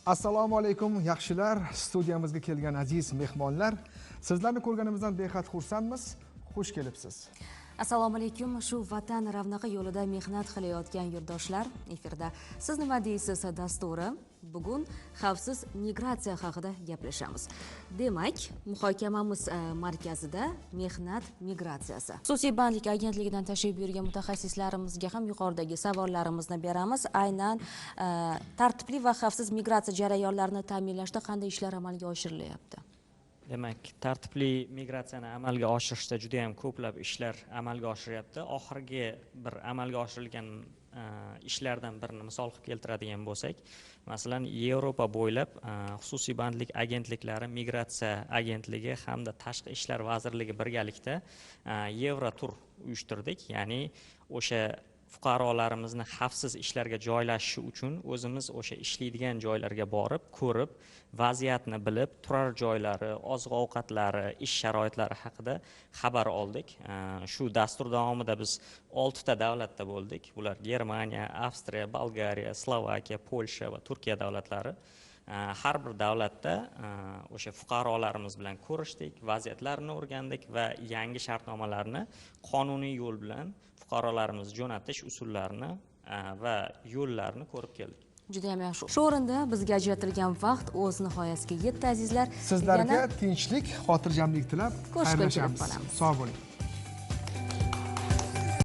Assalomu alaykum yaxshilar, studiyamizga kelgan aziz mehmonlar. Sizlarni ko'rganimizdan behad xursandmiz. Xush kelibsiz. Assalomu alaykum. Shu vatan ravnaqi yo'lida mehnat qilayotgan yurtdoshlar, efirda Siz nima deysiz dasturi. Bugun xavfsiz migratsiya haqida gaplashamiz. Demak, muhokamamiz markazida mehnat migratsiyasi. Xususiy bandlik agentligidan tashrif buyurgan mutaxassislarimizga ham yuqoridagi savollarimizni beramiz. Aynan tartibli va xavfsiz migratsiya jarayonlarini ta'minlashda qanday ishlar amalga oshirilyapti? Demak, tartibli migratsiyani amalga oshirishda juda ham ko'plab ishlar amalga oshiryapti. Oxirgi bir amalga oshirilgan ishlardan birini misol qilib keltiradigan bo'lsak, masalan, Yevropa bo'ylab xususiy bandlik agentliklari, migratsiya agentligi hamda Tashqi ishlar vazirligi birgalikda Yevrotur uyushtirdik. Ya'ni o'sha fuqarolarimizni xavfsiz ishlarga joylashishi uchun o'zimiz o'sha ishlaydigan joylarga borib, ko'rib, vaziyatni bilib, turar joylari, oziq-ovqatlari, ish sharoitlari haqida xabar oldik. Shu dastur davomida biz 6 ta davlatda bo'ldik. Bular Germaniya, Avstriya, Bolgariya, Slovakiya, Polsha va Turkiya davlatlari. Har bir davlatda o'sha fuqarolarimiz bilan ko'rishdik, vaziyatlarini o'rgandik va yangi shartnomalarni qonuniy yo'l bilan fuqarolarimizni jo'natish usullarini va yo'llarini ko'rib keldik. Juda ham yaxshi. Shu o'rinda bizga ajratilgan vaqt o'z nihoyasiga yetdi, azizlar. Sizlarga tinchlik, xotirjamlik tilab xayrlashamiz. Sog' bo'ling.